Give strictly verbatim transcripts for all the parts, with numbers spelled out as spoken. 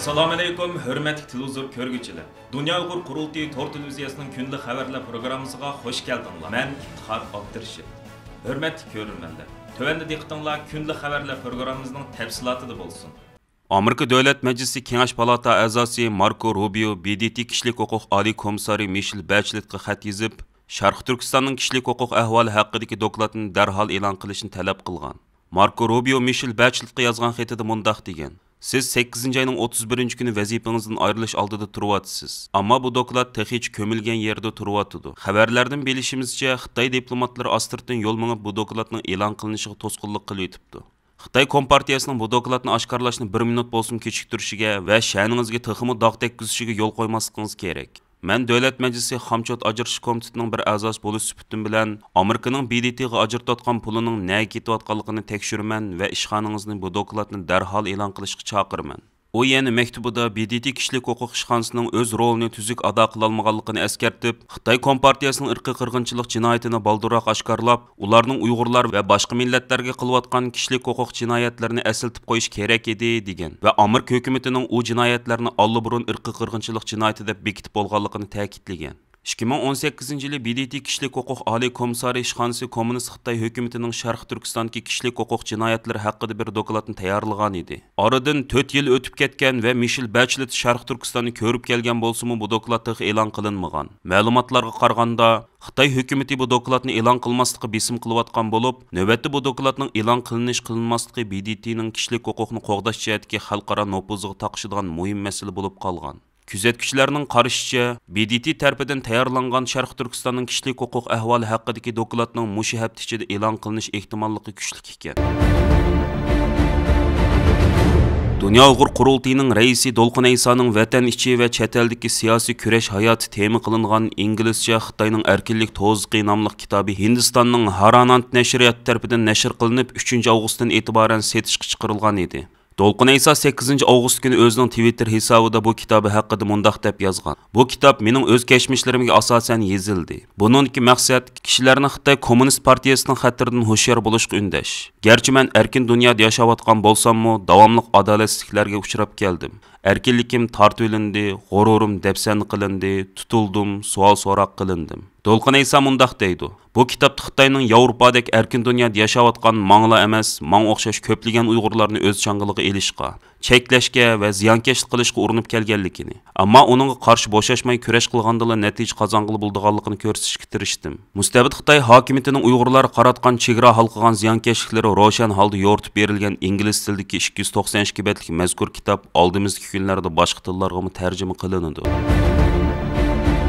ئەسسالامۇئەلەيكۇم، ھۆرمەتلىك تېلېۋىزور كۆرگۈچىلەر! دۇنيا ئۇيغۇر قۇرۇلتىيى تور تېلېۋىزىيەسىنىڭ كۈندىلىك خەۋەرلەر پروگراممىسىغا خۇش كەلدىڭلار. مەن ئىپتىخار ئابدۇرېشىت. ھۆرمەتلىك كۆرۈرمەنلەر، تۆۋەندە دىققىتىڭلار كۈندىلىك خەۋەرلەر پروگراممىمىزنىڭ تەپسىلاتىدا بولسۇن. ئامېرىكا دۆلەت مەجلىسى كېڭەش پالاتا ئەزاسى ماركو روبىيو ب د ت كىشىلىك ھوقۇق ئالىي كومىسسارى مىشېل بەچلېتقا خەت يېزىپ، شەرقىي تۈركىستاننىڭ كىشىلىك ھوقۇق ئەھۋالى ھەققىدىكى دوكلاتنى دەرھال ئېلان قىلىشنى تەلەپ قىلغان. ماركو روبىيو مىشېل بەچلېتقا يازغان خېتىدە مۇنداق دېگەن: سىز سەككىزىنچى ئاينىڭ ئوتتۇز بىرىنچى كۈنى ۋەزىپىڭىزدىن ئايرىلىش ئالدىدا تۇرۇۋاتىسىز. ئەمما بۇ دوكلات تېخىچە كۆمۈلگەن يېرىدە تۇرۇۋاتىدۇ. خەۋەرلەردىن بىلىشىمىزچە، خىتاي دىپلوماتلىرى ئاستىرتىن يول مېڭىپ، بۇ دوكلاتنىڭ ئېلان قىلىنىشىغا توسقۇنلۇق قىلىۋېتىپتۇ. خىتاي كومپارتىيەسىنىڭ بۇ دوكلاتنى ئاشكارىلاشنى بىر مىنۇت بولسىمۇ كېچىكتۈرۈشىگە ۋە شەنىڭىزگە تېخىمۇ داغ تەگكۈزۈشىگە يول قويماسلىقىڭىز كېرەك. مەن دۆلەت مەجلىسى خامچوت ئاجرىتىش كومىتېتىنىڭ بىر ئەزاسى بولۇش سۈپىتىم بىلەن، ئامېرىكىنىڭ ب د ت غا ئاجرىتىۋاتقان پۇلىنىڭ نەگە كېتىۋاتقانلىقىنى تەكشۈرىمەن ۋە ئىشخانىڭىزنى بۇ دوكلاتنى دەرھال ئېلان قىلىشقا چاقىرىمەن. ئۇ يەنە مەكتۇبىدا ب د ت كىشىلىك ھوقۇق ئىشخانىسىنىڭ ئۆز رولىنى تۈزۈك ئادا قىلالمىغانلىقىنى ئەسكەرتىپ، خىتاي كومپارتىيەسىنىڭ ئىرقىي قىرغىنچىلىق جىنايىتىنى بالدۇرراق ئاشكارىلاپ، ئۇلارنىڭ ئۇيغۇرلار ۋە باشقا مىللەتلەرگە قىلىۋاتقان كىشىلىك ھوقۇق جىنايەتلىرىنى ئەسلىتىپ قويۇش كېرەك ئىدى، دېگەن ۋە ئامېرىكا ھۆكۈمىتىنىڭ ئۇ جىنايەتلەرنى ئاللىبۇرۇن ئىرقىي قىرغىنچىلىق جىنايىتى دەپ بېكىتىپ بولغانلىقىنى تەكىتلىگەن. ئىككى مىڭ ئون سەككىزىنچى يىلى ب د ت كىشىلىك ھوقۇق ئالىي كومىسسارى ئىشخانىسى كوممۇنىست خىتاي ھۆكۈمىتىنىڭ شەرقىي تۈركىستاندىكى كىشىلىك ھوقۇق جىنايەتلىرى ھەققىدە بىر دوكلاتنى تەييارلىغان ئىدى. ئارىدىن تۆت يىل ئۆتۈپ كەتكەن ۋە مىشېل بەچلېت شەرقىي تۈركىستاننى كۆرۈپ كەلگەن بولسىمۇ، بۇ دوكلات تېخى ئېلان قىلىنمىغان. مەلۇماتلارغا قارىغاندا، خىتاي ھۆكۈمىتى بۇ دوكلاتنى ئېلان قىلماسلىققا بېسىم قىلىۋاتقان بولۇپ، نۆۋەتتە بۇ دوكلاتنىڭ ئېلان قىلىنىش-قىلىنماسلىقى ب د ت نىڭ كىشىلىك ھوقۇقنى قوغداش جەھەتتىكى خەلقئارا نوپۇزىغا تاقىشىدىغان مۇھىم مەسىلە بولۇپ قالغان. كۆزەتكۈچىلەرنىڭ قارىشىچە، ب د ت تەرىپىدىن تەييارلانغان شەرقىي تۈركىستاننىڭ كىشىلىك ھوقۇق ئەھۋالى ھەققىدىكى دوكلاتنىڭ مۇشۇ ھەپتە ئىچىدە ئېلان قىلىنىش ئېھتىماللىقى كۈچلۈك ئىكەن. دۇنيا ئۇيغۇر قۇرۇلتىيىنىڭ رەئىسى دولقۇن ئەيسانىڭ ۋەتەن ئىچى ۋە چەت ئەلدىكى سىياسىي كۈرەش ھاياتى تېما قىلىنغان ئىنگلىزچە خىتاينىڭ ئەركىنلىك توزىقى ناملىق كىتابى ھىندىستاننىڭ ھارانانت نەشرىياتى تەرىپىدىن نەشر قىلىنىپ، ئۈچىنچى ئاۋغۇستتىن ئېتىبارەن سېتىشقا چىقىرىلغان ئىدى. دولقۇن ئەيسا سەككىزىنچى ئاۋغۇست كۈنى ئۆزىنىڭ تىۋىتتېر ھېسابىدا بۇ كىتابى ھەققىدە مۇنداق دەپ يازغان: بۇ كىتاب مېنىڭ ئۆز كەچمىشلىرىمگە ئاساسەن يېزىلدى. بۇنىڭدىكى مەقسەت كىشىلەرنى خىتاي كوممۇنىست پارتىيەسىنىڭ خەتىرىدىن ھوشيار بولۇشقا ئۈندەش. گەرچە مەن ئەركىن دۇنيادا ياشاۋاتقان بولساممۇ، داۋاملىق ئادالەتسىزلىكلەرگە ئۇچراپ كەلدىم. ئەركىنلىكىم تارتىۋېلىندى، غۇرۇرۇم دەپسەندە قىلىندى، تۇتۇلدۇم، سوئال-سوراق قىلىندىم. دولقۇن ئەيسا مۇنداق دەيدۇ: بۇ كىتابتا خىتاينىڭ ياۋروپادەك ئەركىن دۇنيادا ياشاۋاتقان ماڭىلا ئەمەس، ماڭا ئوخشاش كۆپلىگەن ئۇيغۇرلارنى ئۆز چاڭگىلىغا ئېلىشقا، چەكلەشكە ۋە زىيانكەشلىك قىلىشقا ئۇرۇنۇپ كەلگەنلىكىنى، ئەمما ئۇنىڭغا قارشى بوشاشماي كۈرەش قىلغاندىلا نەتىجە قازانغىلى بولىدىغانلىقىنى كۆرسىتىشكە تىرىشتىم. مۇستەبىت خىتاي ھاكىمىيىتىنىڭ ئۇيغۇرلارغا قاراتقان چېگرا ھالقىغان زىيانكەشلىكلىرى روشەن ھالدا يورۇتۇپ بېرىلگەن ئىنگلىز تىلىدىكى ئىككى يۈز توقسان ئىككى بەتلىك مەزكۇر كىتاب ئالدىمىزدىكى كۈنلەردە باشقا تىللارغىمۇ تەرجىمە قىلىنىدۇ.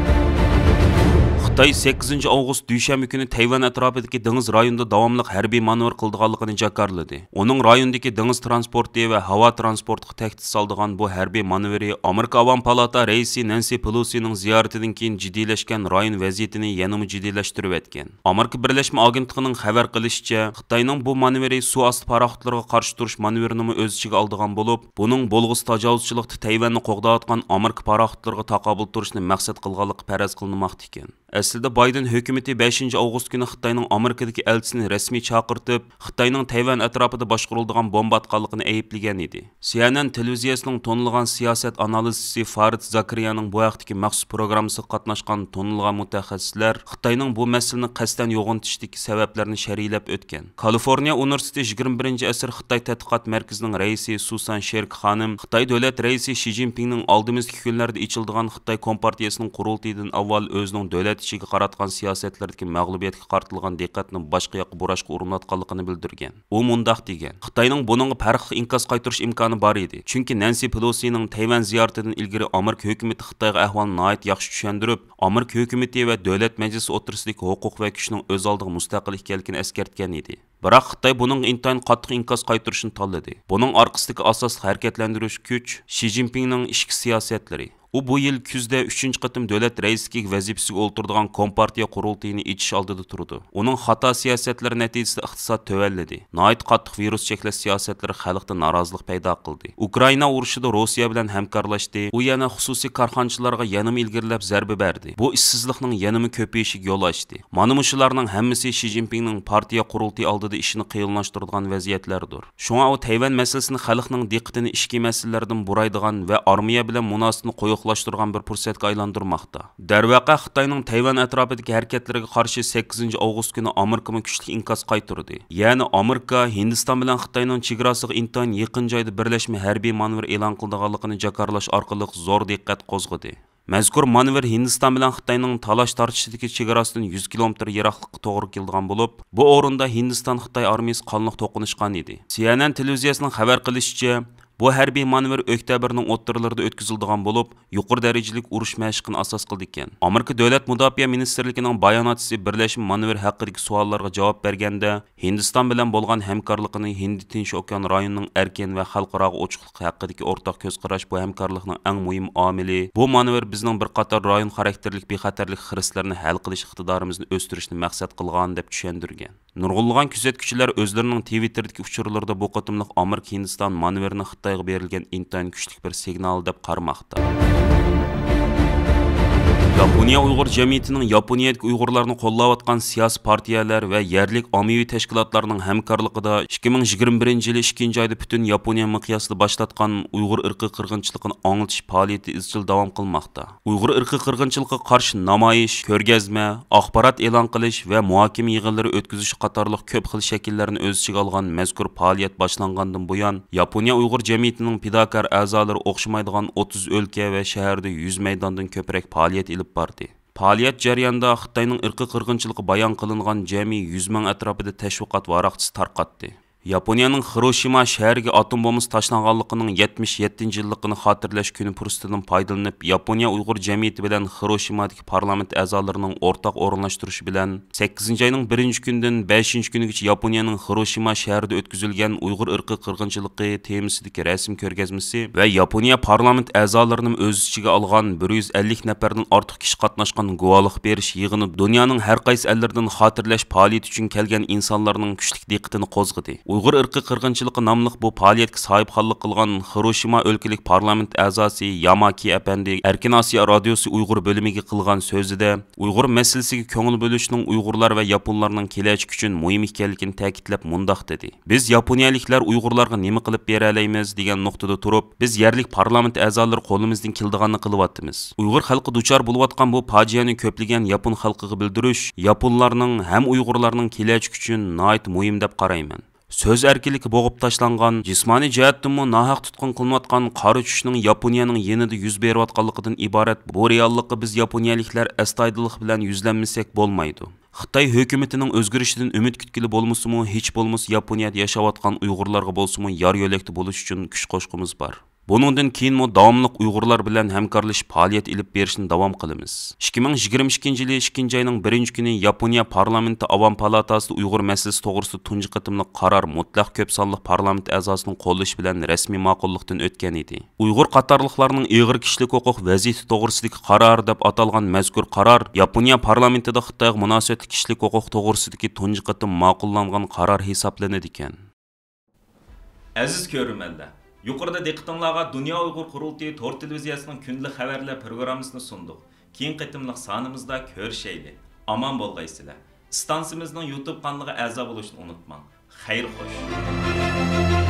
خىتاي سەككىزىنچى ئاۋغۇست دۈشەنبە كۈنى تەيۋەن ئەتراپىدىكى دېڭىز رايونىدا داۋاملىق ھەربىي مانېۋىر قىلىدىغانلىقىنى جاكارلىدى. ئۇنىڭ رايوندىكى دېڭىز ترانسپورتى ۋە ھاۋا ترانسپورتىغا تەھدىت سالىدىغان بۇ ھەربىي مانېۋىرى ئامېرىكا ئاۋام پالاتا رەئىسى نەنسى پېلوسىنىڭ زىيارىتىدىن كېيىن جىددىيلەشكەن رايون ۋەزىيىتىنى يەنىمۇ جىددىيلەشتۈرۈۋەتكەن. ئامېرىكا بىرلەشمە ئاگېنتلىقىنىڭ خەۋەر قىلىشىچە، خىتاينىڭ بۇ مانېۋىرى سۇ ئاستى پاراخوتلىرىغا قارشى تۇرۇش مانېۋىرىنىمۇ ئۆز ئىچىگە ئالىدىغان بولۇپ، بۇنىڭ بولغۇسى تاجاۋۇزچىلىقتا تەيۋەننى قوغداۋاتقان ئامېرىكا پاراخوتلىرىغا تاقابىل تۇرۇشنى مەقسەت قىلغانلىقى پەرەز قىلىنماقتا ئىكەن. ئەسلىدە بايدېن ھۆكۈمىتى بەشىنچى ئاۋغۇست كۈنى خىتاينىڭ ئامېرىكىدىكى ئەلچىسىنى رەسمىي چاقىرتىپ، خىتاينىڭ تەيۋەن ئەتراپىدا باشقۇرۇلىدىغان بومبا ئاتقانلىقىنى ئەيىبلىگەن ئىدى. سى ئېن ئېن تېلېۋىزىيەسىنىڭ تونۇلغان سىياسەت ئانالىزچىسى فارىد زاكرىيانىڭ بۇ ھەقتىكى مەخسۇس پروگراممىسىغا قاتناشقان تونۇلغان مۇتەخەسسىسلەر خىتاينىڭ بۇ مەسىلىنى قەستەن يوغىنىتىشتىكى سەۋەبلەرنى شەرھلەپ ئۆتكەن. كالىفورنىيە ئۇنىۋېرسىتېتى يىگىرمە بىرىنچى ئەسىر خىتاي تەتقىقات مەركىزىنىڭ رەئىسى سۇسان شېرك خانىم خىتاي دۆلەت رەئىسى شى جىنپىڭنىڭ ئالدىمىزدىكى كۈنلەردە ئېچىلىدىغان خىتاي كومپارتىيەسىنىڭ قۇرۇلتىيىدىن ئاۋۋال ئۆزىنىڭ دۆلەت ئىچىگە قاراتقان سىياسەتلىرىدىكى مەغلۇبىيەتكە قارىتىلغان دىققەتنى باشقا ياققا بۇراشقا ئۇرۇنۇۋاتقانلىقىنى بىلدۈرگەن. ئۇ مۇنداق دېگەن: خىتاينىڭ بۇنىڭغا پەرقلىق ئىنكاس قايتۇرۇش ئىمكانى بار ئىدى، چۈنكى نەنسى پېلوسىنىڭ تەيۋەن زىيارىتىدىن ئىلگىرى ئامېرىكا ھۆكۈمىتى خىتايغا ئەھۋالنى ناھايىتى ياخشى چۈشەندۈرۈپ، ئامېرىكا ھۆكۈمىتى ۋە دۆلەت مەجلىسى ئوتتۇرىسىدىكى ھوقۇق ۋە كۈچنىڭ ئۆز ئالدىغا مۇستەقىل ئىكەنلىكىنى ئەسكەرتكەن ئىدى. بىراق خىتاي بۇنىڭغا ئىنتايىن قاتتىق ئىنكاس قايتۇرۇشنى تاللىدى. بۇنىڭ ئارقىسىدىكى ئاساسلىق ھەرىكەتلەندۈرگۈچ كۈچ شى جىنپىڭنىڭ ئىچكى سىياسەتلىرى. ئۇ بۇ يىل كۈزدە ئۈچىنچى قېتىم دۆلەت رەئىسلىكى ۋەزىپىسىگە ئولتۇرىدىغان كومپارتىيە قۇرۇلتىيىنى ئېچىش ئالدىدا تۇرىدۇ. ئۇنىڭ خاتا سىياسەتلىرى نەتىجىسىدە ئىقتىساد تۆۋەنلىدى. ناھايىتى قاتتىق ۋىرۇس چەكلەش سىياسەتلىرى خەلقتە نارازىلىق پەيدا قىلدى. ئۇكرائىنا ئۇرۇشىدا روسىيە بىلەن ھەمكارلاشتى. ئۇ يەنە خۇسۇسىي كارخانىچىلارغا يەنىمۇ ئىلگىرىلەپ زەربە بەردى. بۇ ئىشسىزلىقنىڭ يەنىمۇ كۆپىيىشىگە يول ئاچتى. مانا مۇشۇلارنىڭ ھەممىسى شى جىنپىڭنىڭ پارتىيە قۇرۇلتىيى ئالدىدا ئىشىنى قىيىنلاشتۇرىدىغان ۋەزىيەتلەردۇر. شۇڭا ئۇ تەيۋەن مەسىلىسىنى خەلقنىڭ دىققىتىنى ئىچكى مەسىلىلەردىن بۇرايدىغان ۋە ئارمىيە بىلەن مۇناسىۋىتىنى قويۇقلاشتۇرغان بىر پۇرسەتكە ئايلاندۇرماقتا. دەرۋەقە، خىتاينىڭ تەيۋەن ئەتراپىدىكى ھەرىكەتلىرىگە قارشى سەككىزىنچى ئاۋغۇست كۈنى ئامېرىكىمۇ كۈچلۈك ئىنكاس قايتۇردى. يەنى ئامېرىكا ھىندىستان بىلەن خىتاينىڭ چېگراسىغا ئىنتايىن يېقىن جايدا بىرلەشمە ھەربىي مانېۋىر ئېلان قىلىدىغانلىقىنى جاكارلاش ئارقىلىق زور دىققەت قوزغىدى. مەزكۇر مانېۋىر ھىندىستان بىلەن خىتاينىڭ تالاش تارتىشىدىكى چېگراسىدىن يۈز كىلومېتىر يىراقلىققا توغرا كېلىدىغان بولۇپ، بۇ ئورۇندا ھىندىستان خىتاي ئارمىيىسى قانلىق توقۇنۇشقان ئىدى. سى ئېن ئېن تېلېۋىزىيەسىنىڭ خەۋەر قىلىشىچە، بۇ ھەربىي مانېۋىر ئۆكتەبىرنىڭ ئوتتۇرىلىرىدا ئۆتكۈزۈلىدىغان بولۇپ، يۇقىرى دەرىجىلىك ئۇرۇش مەشىقىنى ئاساس قىلىدىكەن. ئامېرىكا دۆلەت مۇداپىئە مىنىستىرلىكىنىڭ باياناتچىسى بىرلەشمە مانېۋىر ھەققىدىكى سوئاللارغا جاۋاب بەرگەندە، ھىندىستان بىلەن بولغان ھەمكارلىقىنى ھىندى تىنچ ئوكيان رايونىنىڭ ئەركىن ۋە خەلقئاراغا ئوچۇقلۇق ھەققىدىكى ئورتاق كۆز قاراش بۇ ھەمكارلىقنىڭ ئەڭ مۇھىم ئامىلى. بۇ مانېۋىر بىزنىڭ بىر قاتار رايون خاراكتېرلىك بىخەتەرلىك خىرىسلىرىنى ھەل قىلىش ئىقتىدارىمىزنى ئۆستۈرۈشنى مەقسەت قىلغان، دەپ چۈشەندۈرگەن. نۇرغۇنلىغان كۆزەتكۈچىلەر ئۆزلىرىنىڭ تىۋىتتېردىكى ئۇچۇرلىرىدا بۇ قېتىملىق ئامېرىكا ھىندىستان مانېۋىرىنى خىتايغا بېرىلگەن ئىنتايىن كۈچلۈك بىر سىگنال دەپ قارىماقتا. ياپونىيە ئۇيغۇر جەمئىيىتىنىڭ ياپونىيەدىكى ئۇيغۇرلارنى قوللاۋاتقان سىياسىي پارتىيەلەر ۋە يەرلىك ئاممىۋى تەشكىلاتلارنىڭ ھەمكارلىقىدا ئىككى مىڭ يىگىرمە بىرىنچى يىلى ئىككىنچى ئايدا پۈتۈن ياپونىيە مىقياسىدا باشلاتقان ئۇيغۇر ئىرقىي قىرغىنچىلىقىنى ئاڭلىتىش پائالىيىتى ئىزچىل داۋام قىلماقتا. ئۇيغۇر ئىرقىي قىرغىنچىلىقىغا قارشى نامايىش، كۆرگەزمە، ئاخبارات ئېلان قىلىش ۋە مۇھاكىمە يىغىنلىرى ئۆتكۈزۈش قاتارلىق كۆپ خىل شەكىللەرنى ئۆز ئىچىگە ئالغان مەزكۇر پائالىيەت باشلانغاندىن بۇيان، ياپونىيە ئۇيغۇر جەمئىيىتىنىڭ پىداكار ئەزالىرى ئوخشىمايدىغان ئوتتۇز ئۆلكە ۋە شەھەردە يۈز مەيداندىن كۆپرەك پائالىيەت ئېلىپ باردى. پائالىيەت جەريانىدا خىتاينىڭ ئىرقىي قىرغىنچىلىقى بايان قىلىنغان جەمئىي يۈز مىڭ ئەتراپىدا تەشۋىقات ۋاراقچىسى تارقاتتى. ياپونىيەنىڭ خىروشىما شەھىرىگە ئاتوم بومبىسى تاشلانغانلىقىنىڭ يەتمىش يەتتىنچى يىللىقىنى خاتىرىلەش كۈنى پۇرسىتىدىن پايدىلىنىپ، ياپونىيە ئۇيغۇر جەمئىيىتى بىلەن خىروشىمادىكى پارلامېنت ئەزالىرىنىڭ ئورتاق ئورۇنلاشتۇرۇشى بىلەن، سەككىزىنچى ئاينىڭ بىرىنچى كۈنىدىن بەشىنچى كۈنىگىچە ياپونىيەنىڭ خىروشىما شەھىرىدە ئۆتكۈزۈلگەن ئۇيغۇر ئىرقىي قىرغىنچىلىقى تېمىسىدىكى رەسىم كۆرگەزمىسى ۋە ياپونىيە پارلامېنت ئەزالىرىنىمۇ ئۆز ئىچىگە ئالغان بىر يۈز ئەللىك نەپەردىن ئارتۇق كىشى قاتناشقان گۇۋاھلىق بېرىش يىغىنى دۇنيانىڭ ھەر قايسى ئەللىرىدىن خاتىرىلەش پائالىيىتى ئۈچۈن كەلگەن ئىنسانلارنىڭ كۈچلۈك دىققىتىنى قوزغىدى. ئۇيغۇر ئىرقىي قىرغىنچىلىقى ناملىق بۇ پائالىيەتكە ساھىبخانلىق قىلغان خىروشىما ئۆلكىلىك پارلامېنت ئەزاسى ياماكى ئەپەندى ئەركىن ئاسىيا رادىيوسى ئۇيغۇر بۆلۈمىگە قىلغان سۆزىدە، ئۇيغۇر مەسىلىسىگە كۆڭۈل بۆلۈشنىڭ ئۇيغۇرلار ۋە ياپونلارنىڭ كېلەچىكى ئۈچۈن مۇھىم ئىكەنلىكىنى تەكىتلەپ مۇنداق دېدى: «بىز ياپونىيەلىكلەر ئۇيغۇرلارغا نېمە قىلىپ بېرەلەيمىز دېگەن نۇقتىدا تۇرۇپ، بىز يەرلىك پارلامېنت ئەزالىرى قولىمىزدىن كېلىدىغاننى قىلىۋاتىمىز. ئۇيغۇر خەلقى دۇچار بولۇۋاتقان بۇ پاجىئەنى كۆپلىگەن ياپون خەلقىگە بىلدۈرۈش ياپونلارنىڭ ھەم ئۇيغۇرلارنىڭ كېلەچىكى ئۈچۈن ناھايىتى مۇھىم دەپ قارايمەن.» سۆز ئەركىنلىكى بوغۇپ تاشلانغان، جىسمانىي جەھەتتىنمۇ ناھەق تۇتقۇن قىلىنىۋاتقان قارا چۈشنىڭ ياپونىيەنىڭ يېنىدا يۈز بېرىۋاتقانلىقىدىن ئىبارەت بۇ رېئاللىققا بىز ياپونىيەلىكلەر ئەستايىدىللىق بىلەن يۈزلەنمىسەك بولمايدۇ. خىتاي ھۆكۈمىتىنىڭ ئۆزگىرىشىدىن ئۈمىد كۈتكىلى بولمىسىمۇ، ھېچ بولمىسا ياپونىيەدە ياشاۋاتقان ئۇيغۇرلارغا بولسىمۇ يار يۆلەكتە بولۇش ئۈچۈن كۈچ قوشقۇمىز بار. بۇنىڭدىن كېيىنمۇ داۋاملىق ئۇيغۇرلار بىلەن ھەمكارلىشىپ پائالىيەت ئېلىپ بېرىشنى داۋام قىلىمىز. ئىككى مىڭ يىگىرمە ئىككىنچى يىلى ئىككىنچى ئاينىڭ بىرىنچى كۈنى ياپونىيە پارلامېنتى ئاۋام پالاتاسىدا ئۇيغۇر مەسىلىسى توغرىسىدا تۇنجى قېتىملىق قارار مۇتلەق كۆپ سانلىق پارلامېنت ئەزاسىنىڭ قوللىشى بىلەن رەسمىي ماقۇللۇقتىن ئۆتكەن ئىدى. ئۇيغۇر قاتارلىقلارنىڭ ئېغىر كىشىلىك ھوقۇق ۋەزىيىتى توغرىسىدىكى قارار دەپ ئاتالغان مەزكۇر قارار ياپونىيە پارلامېنتىدا خىتايغا مۇناسىۋەتلىك كىشىلىك ھوقۇق توغرىسىدىكى تۇنجى قېتىم ماقۇللانغان قارار ھېسابلىنىدىكەن. ئەزىز كۆرۈرمەنلەر، يۇقىرىدا دىققىتىڭلارغا دۇنيا ئۇيغۇر قۇرۇلتىيى تور تېلېۋىزىيەسىنىڭ كۈندىلىك خەۋەرلەر پروگراممىسىنى سۇندۇق. كېيىنكى قېتىملىق سانىمىزدا كۆرۈشەيلى. ئامان بولغايسىلەر. ئىستانسىمىزنىڭ يۇتۇب قانىلىغا ئەزا بولۇشنى ئۇنتۇماڭ. خەير خوش.